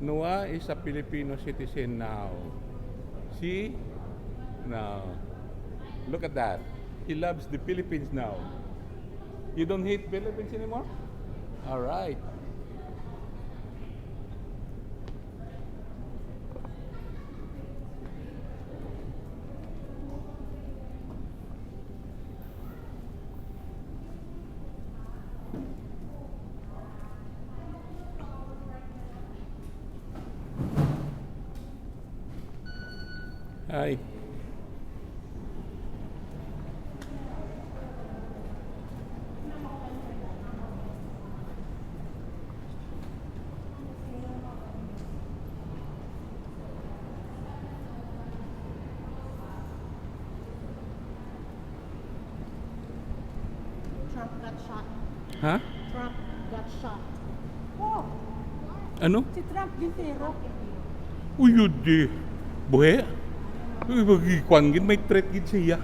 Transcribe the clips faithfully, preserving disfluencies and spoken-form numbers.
Noah is a Filipino citizen now. See? Now, look at that. He loves the Philippines now. You don't hate Philippines anymore? All right. Hi. Trump got shot. Ha? Trump got shot. Oh, Ano? Si Trump gintiro. Uy, yun di. Buhi. Uy, magikuan gid, may threat gid siya.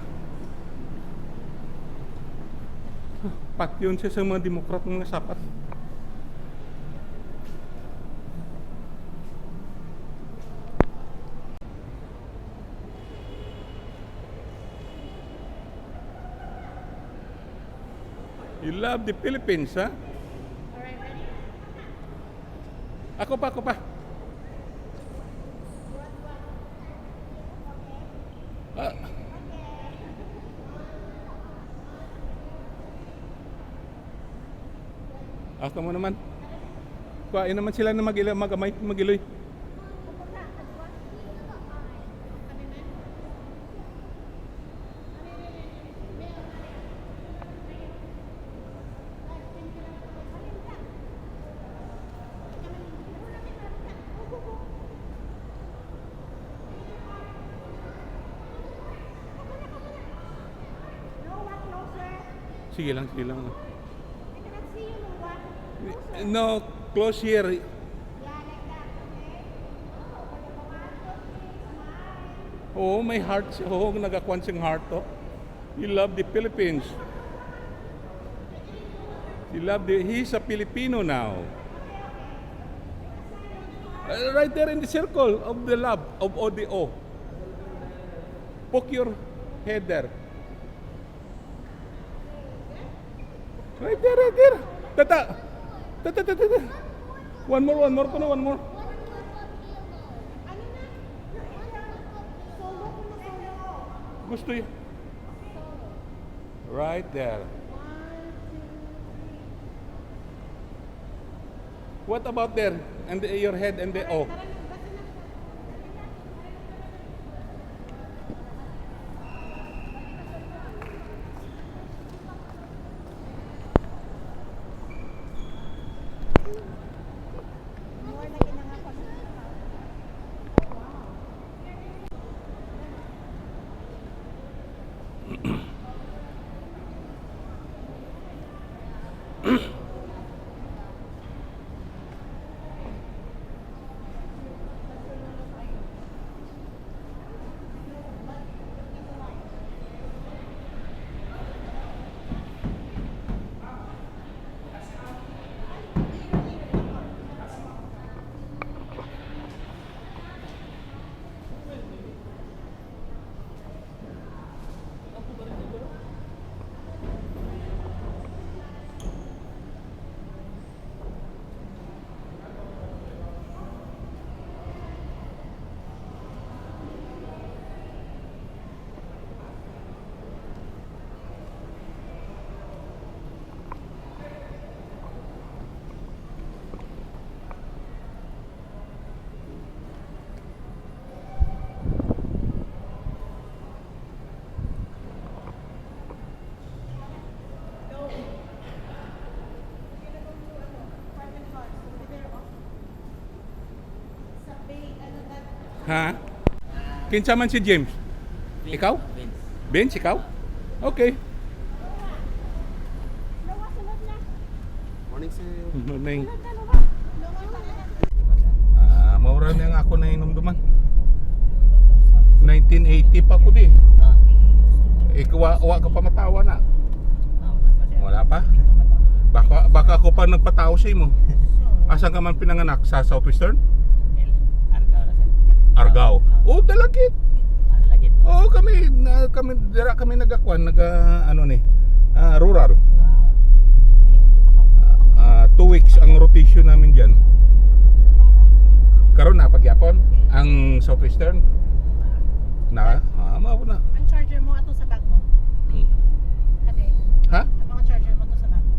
Patyon siya sa mga Democrat nga sapat. You love the Philippines, ha? Ako pa, ako pa. Ah. Ako mo naman. Kuhain naman sila na mag-ila-, mag-amay, mag-iloy. Sige lang, sige lang. No, close here. Oo, may heart siya. Oo, nagakuan siyang heart to. He love the Philippines. He love the, he's a Filipino now. Uh, right there in the circle of the love, of O D O. Poke your head there. Right there, right there. Tata. Tata, tata, tata. One more, one more. Kuno, one more. Gusto yun. Right there. What about there? And the, your head and the, oh. Ha? Kinsa man si James? Vince. Ikaw? Vince. Vince, ikaw? Okay. Morning, sir. Morning. Ah, maura na ang ako na inumduman. Nineteen eighty pa ko di. Ah. Ikaw, wa, wa ka pa matawa na. Ah, wala pa siya. Wala pa? Baka, baka ako pa nagpatawo sa imo. Asan ka man pinanganak? Sa Southwestern? Argao. Oh, Dalagit. Ah, Dalagit. Oh, kami na, kami dira kami nagakuan, naga ano ni, ah, rural. Ah, two weeks ang rotation namin diyan. Karon na pagyapon ang Southwestern. Na, ah, mao na. Ang charger mo ato sa bag mo. Hmm. Ate, ha? Ang mga charger mo to sa bag mo.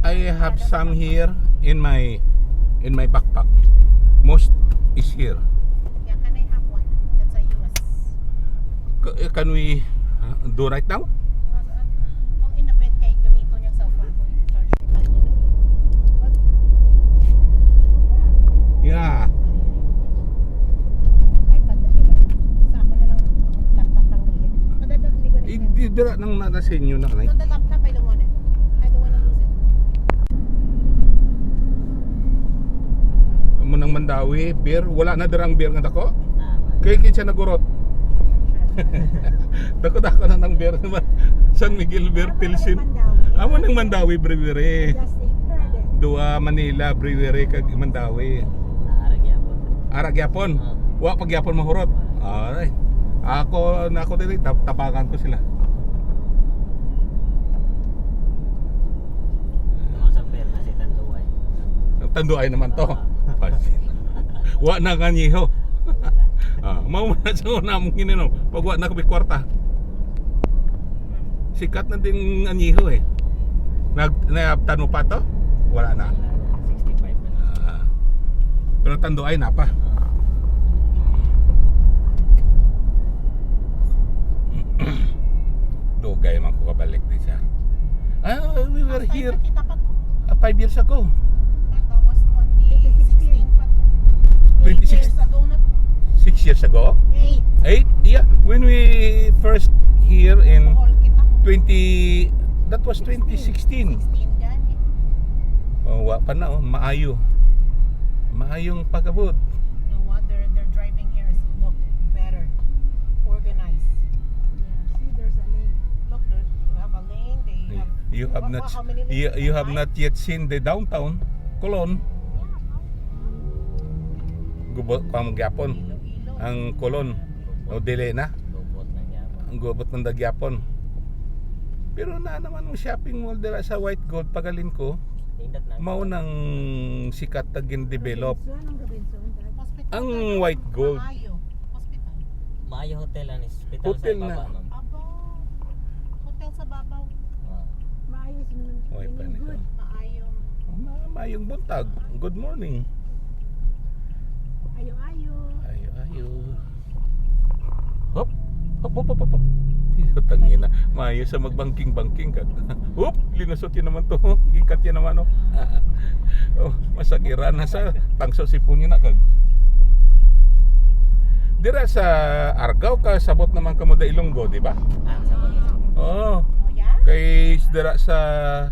I have some here in my in my backpack. Most is here. Yeah, can I have one? That's a U S. C- can we uh, do right now? Well, in a bit kay gamiton yung cellphone ko yung charger. Yeah. iPad na nila. Sa ako na lang laptop lang nila. Madadang hindi ko na Hindi dira nang nana sa inyo na kanay. So the laptop, I don't want it. I don't want to lose it. Amo nang Mandawi, beer. Wala na dirang beer nga dako. Kay kinsa nagurot? Dako-dako na nang beer. San Miguel Beer Pilsen. Amo nang Mandawi Brewery. Dua Manila Brewery kag Mandawi. Ara gyapon. Ara gyapon. Wa pa gyapon mahurot. Alright. Ako na ako diri, tap- tabangan ko sila. Ano sa fair na si Tanduay? Ang Tanduay naman to. Ah. Wa na nga nyiho. Ah, mao man sa una mong gininom. Pag wa na ko may kwarta. Sikat na ding anyiho eh. Nag naabtan mo pa to? Wala na. Sixty-five na lang. Ah. Pero Tanduay na pa. Dugay man ko kabalik din siya. Ah, we were here Kita pa ko. uh, five years ago. That was twenty sixteen pa. Twenty six. Years ago na. Six years ago? Eight. Eight? Yeah. When we first here in Bohol kita. Twenty, that was twenty sixteen. Sixteen gani. Oh, wa pa na, oh. Maayo. Maayong pag-abot. No wonder their driving here is look better. Organized. Yeah. See, there's a lane. Look, there, you have a lane. They have You have what- not what- how many lanes you, you have not yet seen the downtown Colon. Gubo pa mo gyapon ang Colon. O dili na. Lubot na gyapon. Ang gubot ng dagyapon. Pero na naman ang shopping mall dira sa White Gold, pagalin ko. Nindot na. Mao nang sikat na gin-develop. Robinson, ang Robinson, dad. Hospital Ang na, White Gold. Maayo. Hospital. Maayo hotel, anis. Hospital Hotel sa na. Baba, ma'am. Aba. Hotel sa babaw. Ah. Maayos man. Oy, pa ni good. Maayo. Ma- maayong buntag. Good morning. Ayo-ayo. Ayo-ayo. Hop. Hop, hop, hop, hop, hop. Tangina. Maayo sa magbangking-bangking ka. Hop, linusot yun naman to. Gingkat yun naman, oh. Oh, masagira na sa tangso si punyo na kag. Dira sa Argao ka sabot naman kamo da Ilonggo, di ba? Ah, sa Balisan. Oo. Oh, yeah? Kay dira sa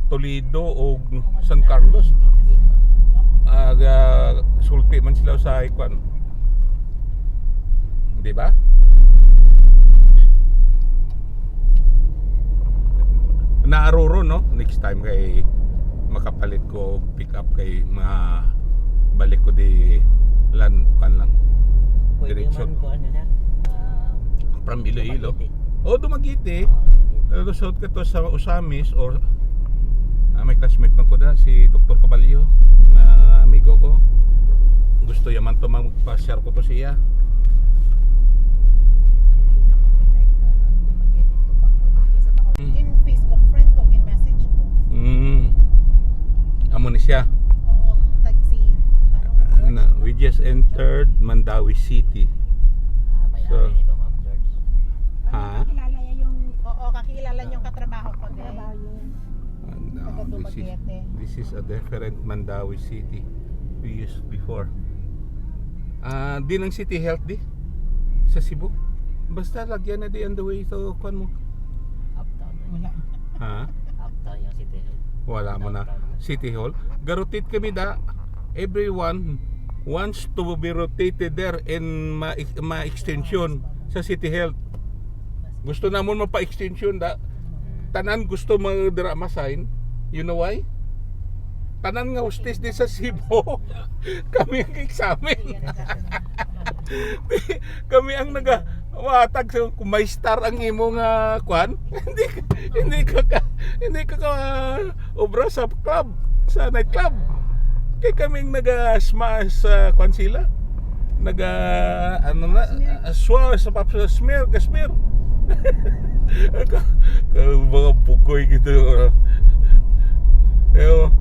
Toledo o San Carlos. Aga sulti man sila sa ikuan. Di ba? Naaruro, no? Next time kay makapalit ko og pick up kay ma balik ko di lan kan lang. Pwede Diretso. Man ko ano, sir? Ah, From Iloilo. Dumaguete. Oh, Dumaguete. Oh, Dumaguete. Pero suot ka to sa Ozamis or ah, may classmate man ko da, si Doktor Caballo, na amigo ko. Gusto niya man to magpa-share ko to siya. Gin Facebook friend ko, gin message ko. Mm. Amo ni siya. Oo, tag si, ano, Ah, na, we just entered Mandaue City. Ah, may So, ari nito, Ma'am George. Ha? Kilala niya yung Oo, kakilala niyo yung katrabaho ko, guys. Katrabaho niya. Ah, no, Taga this is, Dumaguete. This is a different Mandaue City we used before. Ah, di ng City Health di sa Cebu. Basta lagyan na di on the way to kuan mo. Uptown. Wala. Ha? Uptown yung City Health. Wala mo na. Downtown. City Hall. Garutit kami da. Everyone wants to be rotated there and ma- ma-extension sa City Health. Gusto namon mapa-extension da. Tanan gusto mga dira ma-sign. You know why? Tanan nga hostes di sa Cebu. Kami ang examine. Kami ang naga-, matag sa, kung may star ang imo nga kwan, hindi ka, hindi ka, ka, hindi ka, ka obra sa club, sa nightclub. Kay kami ang naga-sma-, sa kwan sila. Naga, ano na, ah, swa-, sa pap-, sa smear, ga-smear. Ako, ah, mga bugoy gito, ah. Pero,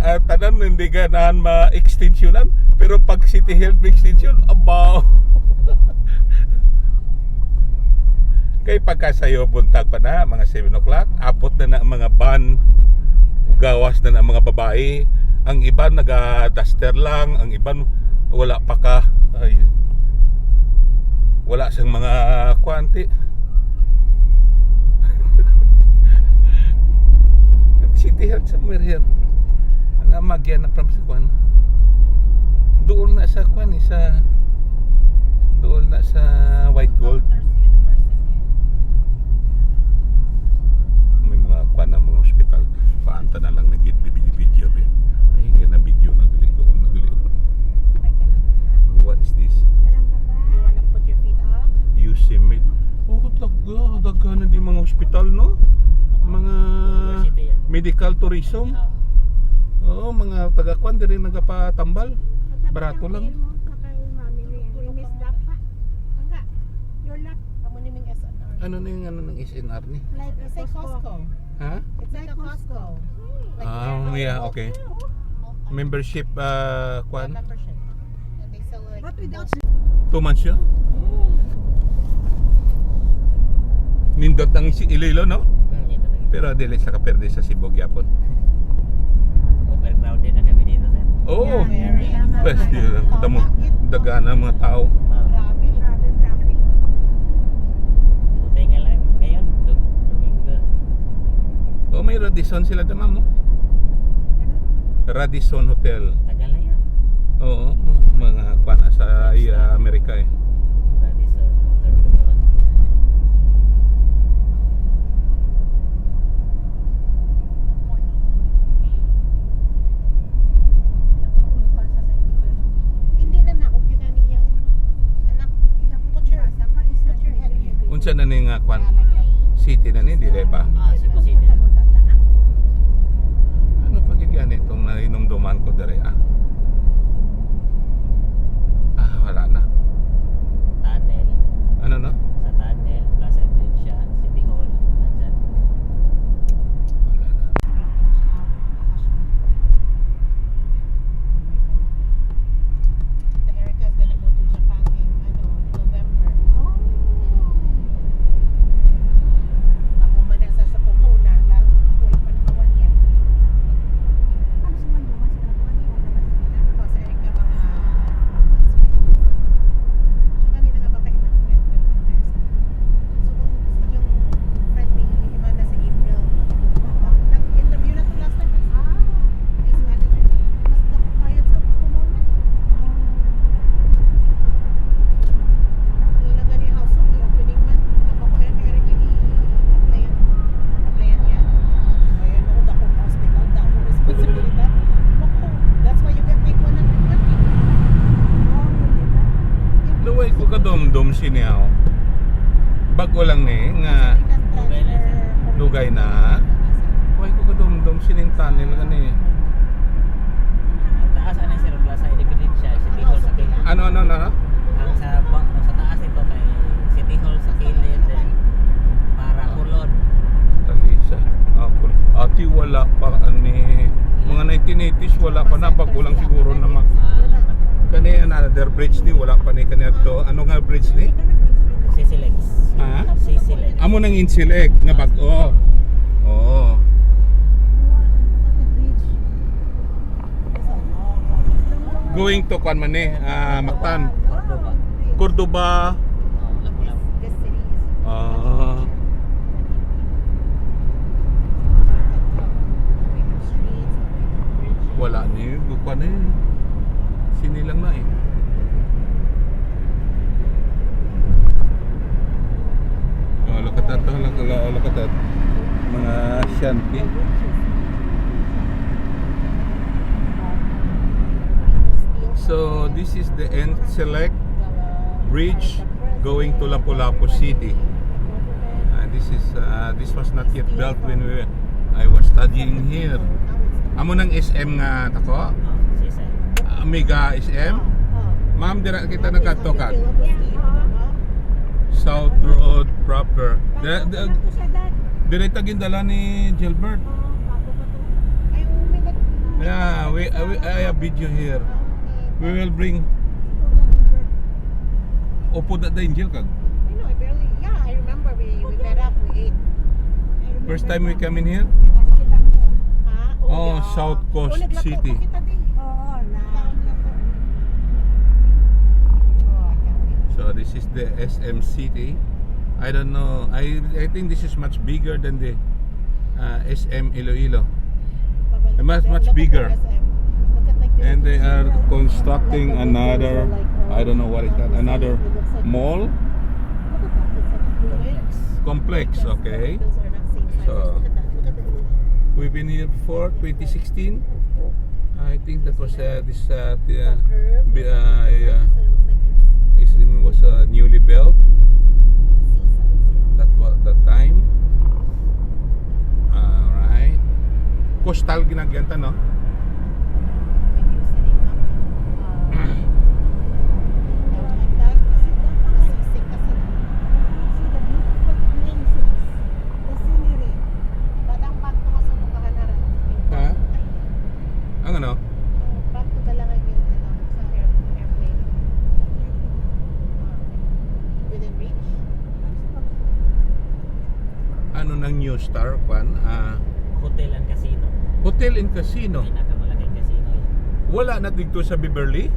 ah, tanan hindi ganahan ma-extensionan, pero pag City Health ma-extension, abaw. Kay pagkasayo buntag pa na, mga seven o'clock, abot na na ang mga van, gawas na na ang mga babae. Ang iban naga-duster lang, ang iban wala pa ka, ay, wala sang mga kuwanti. City Health somewhere here. Wala, magyan na from sa kuwan. Doon na sa kuwan, eh, sa, doon na sa White Gold. May mga kuwan na mga hospital. Paanta na lang nag-, video, be. Ay, kaya na video, nagali ko, nagali ko. What is this? You wanna put your feet up? Yosemite. Oh, daga, daghan di mga hospital, no? Mga medical tourism. Oo, mga taga-kwan, diri nagapatambal. Barato lang. Ano na yung ano ng S N R ni? Like Costco. Ha? It's like a Costco. Ah, yeah, okay. Membership, ah, kwan? Membership. And they sell, like, two months yun? Nindot ang si Iloilo, no? Hmm, nindot ang Pero dili sa kaperde sa Cebu gyapon. Overcrowded na kami dito, sir. Oo. Pwes, yun ang damo. Daga ng mga tao. Ah. Grabe, grabe traffic. Buti nga lang, ngayon, Dom-, Domingo. Oh, may Radisson sila, tama mo? Ano? Radisson Hotel. Tagal na yan. Oo, mga kwan na sa, ah, Amerika, eh. Radisson Hotel. Hindi na na, okay na niya. Anak, put your, put your head here. Unsa na ni nga kwan? City na ni, dili ba? Ah, Cebu City na. Ano pa gid gani itong nahinumduman ko diri, ah? Ah, wala na. Tunnel. Ano, no? Sa tunnel, Plaza Independencia, City Hall, nandyan. Wala na. The Erica's gonna go to Japan in, ano, November. Oh. Ako man ang sa, sa Pomona, la-, wala pa nakawan yan. Ano sa Manduman sila? Ano yung wala na sila? Ako sa Erica, mga, mga months. So, kanina nga, baka iman-, iman-, iman-, So, kung yung friend ni Ivana sa April, nag-interview na to last time, eh. Case manager. Mas dakayod sa Pomona, eh. Ila gani house, may opening man. Ako ko, eh, kaya rin yung i-applyan. Applyan niya. Ayan, ako, dakong hospital, dakong responsibilidad. Ako, that's why you get paid one hundred twenty. Oh, really? Luway ko kadumdum sini, oh. Bag-o lang ni nga dugay na. Way ko kadumdom sining tunnel nga ni. Ang taas, ano, sir, Plaza Independencia, City Hall sa kilid. Ano, ano, ano, ano? Ang sa ba-, ang sa taas nito kay City Hall sa kilid, then para Kulod. Talisa. Ah, Kulod. Ati, wala pa ani. Mga nineteen eighties, wala pa na. Bag-o lang siguro na ma-, kani another bridge ni, wala pa ni kani ato. Ano nga bridge ni? Sisilex. Ha? Sisilex. Amo nang Insileg nga bag-o. Oo. Going to kwan man ni, ah, Mactan. Cordova. Cordova. Ah. Wala ni, kwan ni. Sini lang na eh. Oh, look at that, oh, look, look, look at that. Mga Shanty. So, this is the Insileg. Bridge going to Lapu-Lapu City. Uh, this is, uh, this was not yet built when we were, I was studying here. Amo nang S M nga tako? Ah, Mega S M? Ma'am, dira kita nagkadto kag South Road proper. Dira, dira, dira ta gindala ni Gilbert. Yeah, we, uh, we, I have video here. We will bring. Upod na dayon, Jill, kag? I know, I barely, yeah, I remember we, we met up, we ate. I remember. First time we come in here? Ha? Oh, yeah. South Coast City. Oo, na. So, this is the S M City. I don't know. I, I think this is much bigger than the, uh, S M Iloilo. Much, much bigger. And they are constructing another, I don't know what is that, another mall? Complex, okay. So, we've been here before, twenty sixteen. I think that was, uh, this, uh, the, uh, bi-, uh, yeah. Is, it was, uh, newly built. That was that time. Alright. Coastal ginaagyan ta, no? Ha? Ang ano? Ano nang New Star, kwan? Ah, Hotel and Casino. Hotel and Casino. Pinakamalaking casino yun. Wala na dito sa Beverly?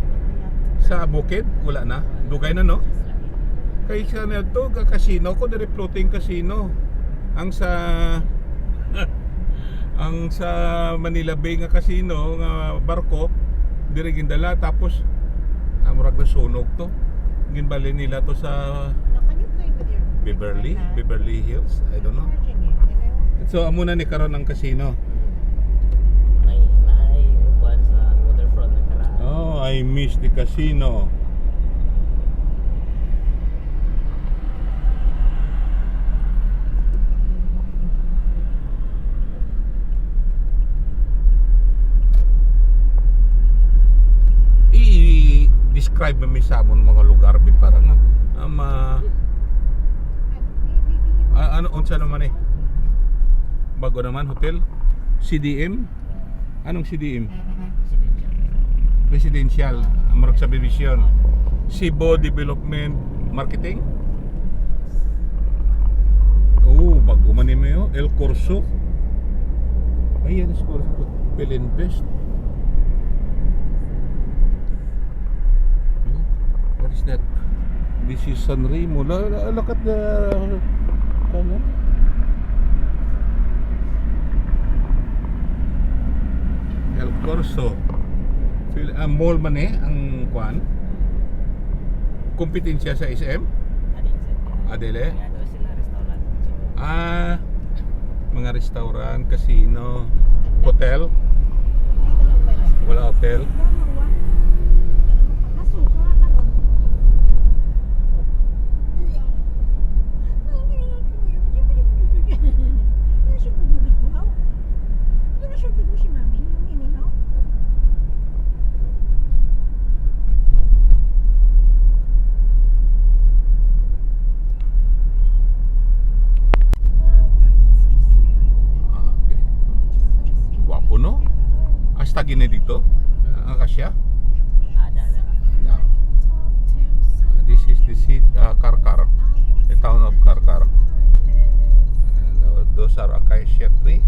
Sa Bukid? Wala na? Dugay na, no? Kay sa na to, ga-casino ko, diri floating casino. Ang sa, ang sa Manila Bay nga casino, nga barko, diri gindala. Tapos, ah, murag nasunog to. Ginbali nila to sa Beverly, Beverly Hills, I don't know. So, amo na ni karon ang casino. May, may upuan sa waterfront na karaan. Oh, I miss the casino. I-describe mo mi sa amon mga lugar, bi, para nga, ah, ma-, ah, ano, unsa naman eh? Bago naman, hotel? C D M? Anong C D M? Residential. Ang murag subdivision. Cebu Development Marketing? Oh, bago man ni, oh. El Corso. Ayan, El Corso. Pilinvest. Hmm? What is that? This is San Remo. La-, la-, look at the, ano? El Corso. Feel, ah, mall man eh, ang kwan. Kompetensya sa S M? Adi, sir. Ah, dili? Kaya daw sila restaurant. So, ah, mga restaurant, casino, hotel? Wala hotel? Ah, okay. Gwapo, no? Hasta gini dito? Ah, kasya? Ada, ada. No. Ah, this is the city, ah, Carcar. The town of Carcar. And, uh, those are acacia tree.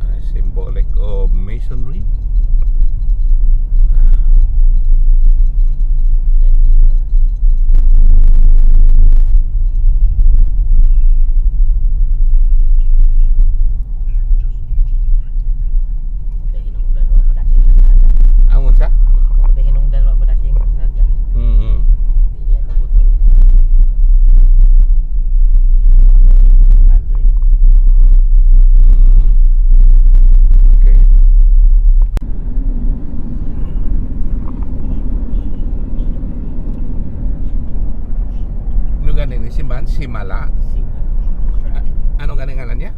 Uh, symbolic of masonry. Kay hinungdan wa pa dati ang kalsada. Ang unsa? Kung di hinungdan wa pa dati ang kalsada. Mm-hmm. Di lang mabutol. Hundred. Mm. Okay. Simala? Simala. That's right. A-, ano gani ngalan niya?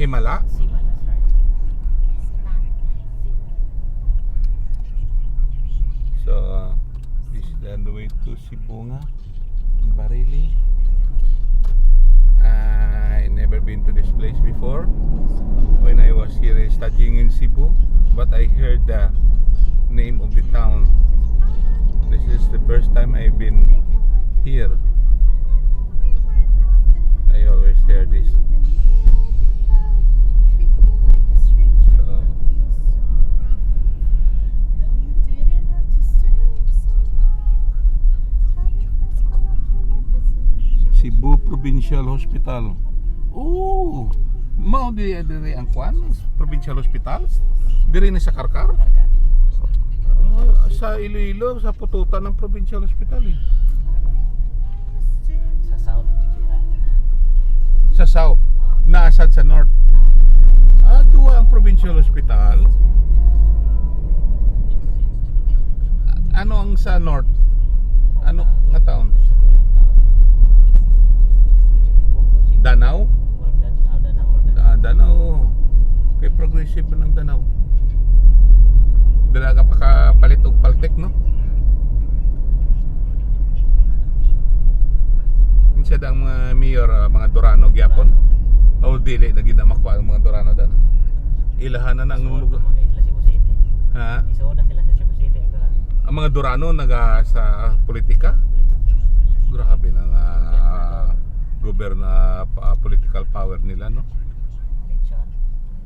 Himala? Simala, that's right. Simala. So, uh, this is the way to Sibonga, Barili. I never been to this place before when I was here studying in Cebu, but I heard the name of the town. This is the first time I've been here. I always hear this. So, Cebu Provincial Hospital. Oh, mao di diri ang kwan, Provincial Hospital? Diri ni sa Carcar? Ah, sa Iloilo, sa Pototan ang Provincial Hospital eh. Sa South, di kira. Sa South? Naa sad sa North? Ah, duwa ang Provincial Hospital. Ano ang sa North? Ano nga town? Danao? Ah, Danao, oo. Kay progressive man ang Danao. Dira ka pakapalit og paltik, no? Kinsa da ang mga mayor, ah, mga Durano gyapon? O dili na gid na makuha ang mga Durano dan? Ilahan na na ang lugar. Mga isla Cebu City. Ha? Isuod na sila sa Cebu City, ang Durano. Ang mga Durano naga sa politika? Grabe na nga gobyerno, pa-, political power nila, no? Lechon.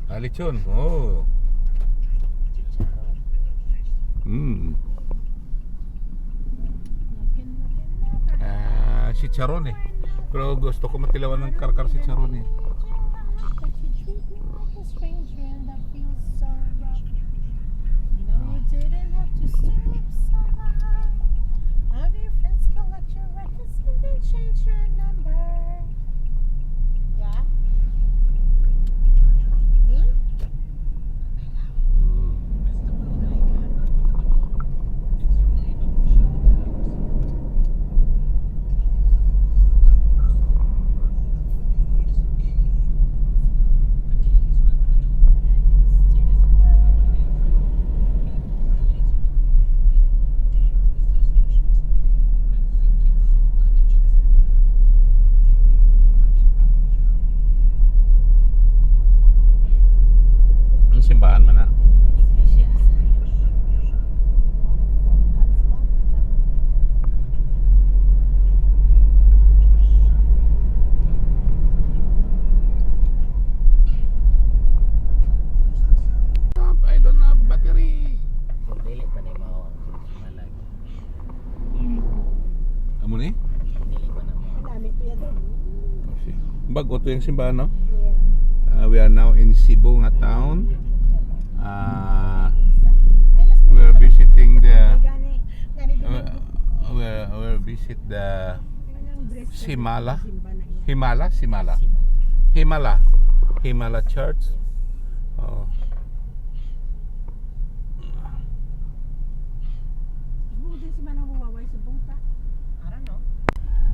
Ah, lechon. Oh. Chicharon. Mm. Ah, chicharon eh. Pero gusto ko matilawan ng Carcar chicharon eh. Yeah. Me? Mm. Ang simbahan man na. I don't have battery. Dili pa ni mao. Amo ni? Dili pa na mo. Ang dami, Kuya Dong. Okay. Bag-o to yung simbahan, no? Yeah. Uh, we are now in Cebu nga town. Uh, we're visiting the, uh, we're, we're visit the Simala. Himala, Simala. Himala. Himala Church. Oh.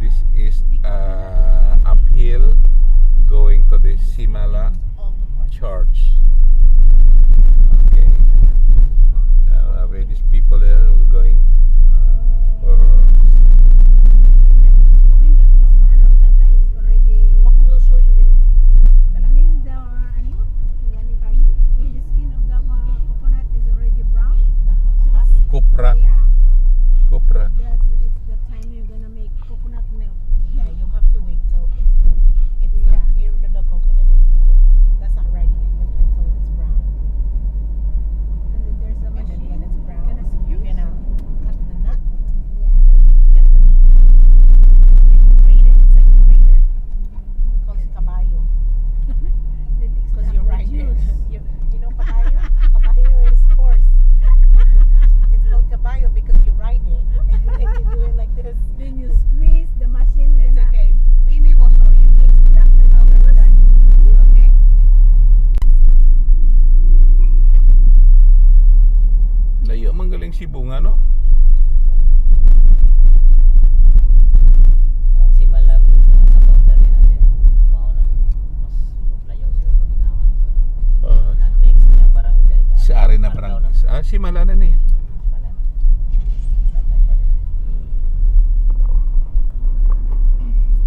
This is, uh, uphill going to the Simala Church. Okay. Uh, we have these people there who are going for When it is, ano, tata, it's already Ako will show you in, in when the, ano, when the skin of the, uh, coconut is already brown. So it's, Copra. Yeah. Copra. That's, it's the time you're gonna make coconut milk. Yeah, you have to wait till it's, it's Yeah. not, you know, the coconut is green. That's not ready yet. You have to wait till it's brown. And then there's a And then machine when it's brown, gonna Himala na ni.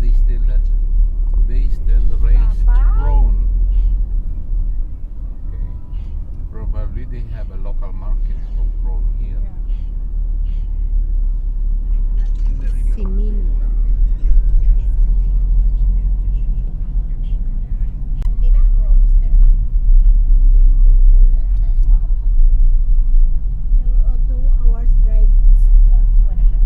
They still, they still raise prawn. Okay. Probably they have a local market of prawn here. Similya. Hindi na, we're almost there na. Two hours drive. It's, uh, two and a half.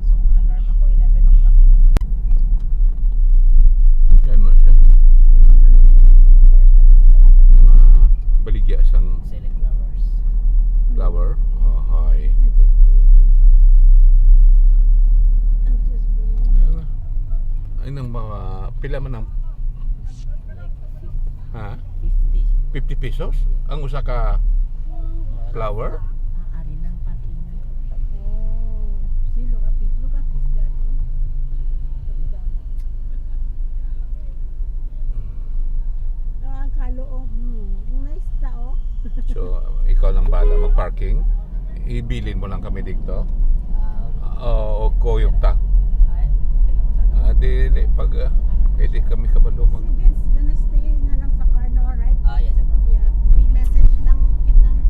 So, alarm ako, eleven o'clock kinahanglan. Yan mo siya. Mabaligya sang Select flowers. Flower. Ahay. Ay, nang mga, pila man ang, ha? Fifty. Fifty pesos? Ang usa ka flower? Ah, ari lang pati na. Oh, see, look at this. Look at this, Daddy. Ang kalo, oh. Mm, nice ta, oh. So, ikaw lang bala mag-parking. Ibilin mo lang kami dito. Ah, O, o kuyog ta. Ay, okay lang sa Ah, dili, pag, ah, eh, di kami kabalo mag- Si Vince gonna stay na lang sa car, no, right? Ah, yes, sir. Yeah. May message lang kita. Ano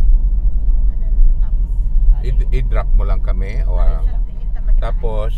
na matapos? Ah, I-, sige. I-drop mo lang kami, o, ah, Sa diin ta makita. Tapos,